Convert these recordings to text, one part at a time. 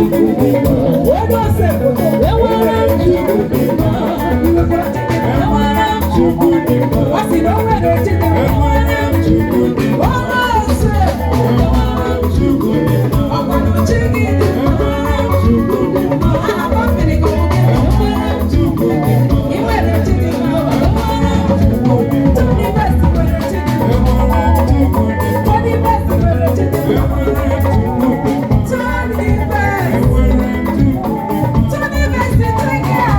Chukwu dị mma. Onye ose obodo. Enwere m Chukwu dị mma. I nwekwara chi dị mma? Enwere m Chukwu dị mma. Ọ sị na o nwere chi dị mma. Enwere m Chukwu dị mma. Onye ose. Enwere m Chukwu dị mma. Ọkwanụ chi gị dị mma. Enwere m Chukwu dị mma. Aha company gị ọ bụ gịnị? Enwere m Chukwu dị mma. I nwere chi dị mma. Enwere m Chukwu dị mma. Tony Best nwere chi dị mma. Enwere m Chukwu dị mma. Tony Best nwere chi dị mma. Enwere m Chukwu dị mma. Tony Best. Enwere m Chukwu dị mma. Tony Best take care.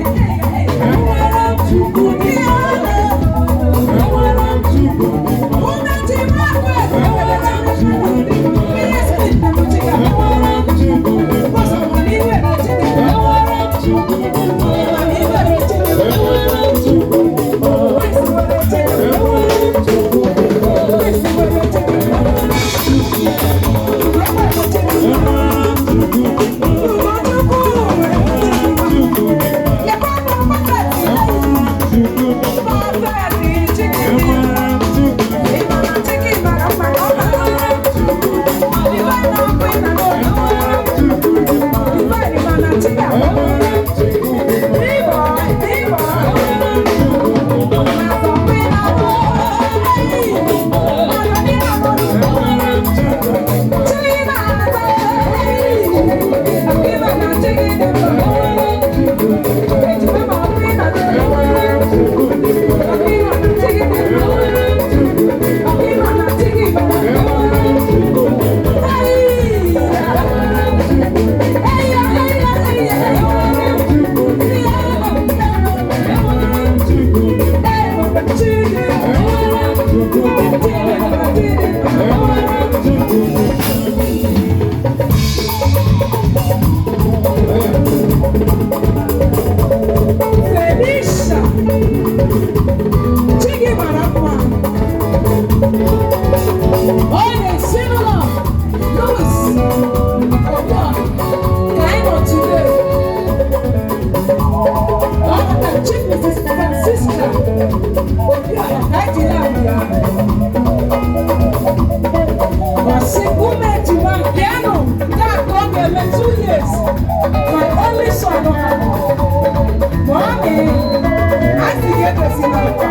Enwere m Chukwu dị mma. Enwere m Chukwu dị mma. Enwere m Chukwu dị mma. Enwere m Chukwu dị mma. Enwere m Chukwu dị mma. Enwere m Chukwu dị mma. Enwere m Chukwu dị mma. Enwere m Chukwu dị mma. Chukwu dị mma. Chukwu dị mma. Enwere m Chukwu dị mma. Enwere m Chukwu dị mma. Enwere m Chukwu dị mma. Enwere m Chukwu dị mma. Enwere m Chukwu dị mma. Enwere m Chukwu dị mma. Enwere m Chukwu dị mma. Enwere m Chukwu dị mma. Enwere m Chukwu dị mma. Enwere m Chukwu dị mma. Enwere m Chukwu dị mma. Enwere m Chukwu dị mma. Enwere m Chukwu dị mma. Enwere m Chukwu dị mma. Enwere m Chukwu dị mma. Felicia, chi gị mara mma. Ọ na-ezinụlọ Louis Obiora ka anyị nọ today. Ọ maka Chief Mrs. Francisca Obiora ka anyị ji na-abịa. Ọ sị ụmụ ejima bịanụ taa ka ọ ga-eme 2 years. My only son. Mommy, a sị gị egosi n'akwa.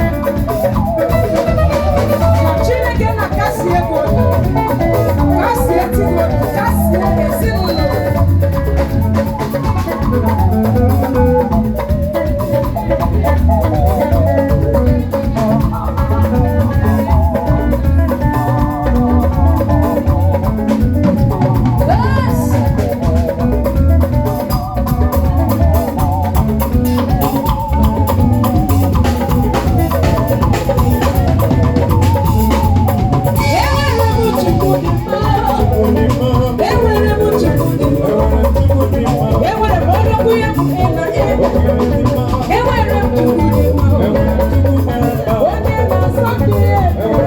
Ka Chineke na-akasi ego, kasie di gị obi, kasie ezinụlọ gị. Yes! Enwere m Chukwu dị mma. Chukwu dị mma. Enwere m Chukwu dị mma. Enwere m Chukwu dị mma. Enwere m odogwu ya bụ ị na ebe. Enwere m Enwere m Chukwu dị mma. Enwere m Chukwu mara mma. Onye na-asọ gị. Enwere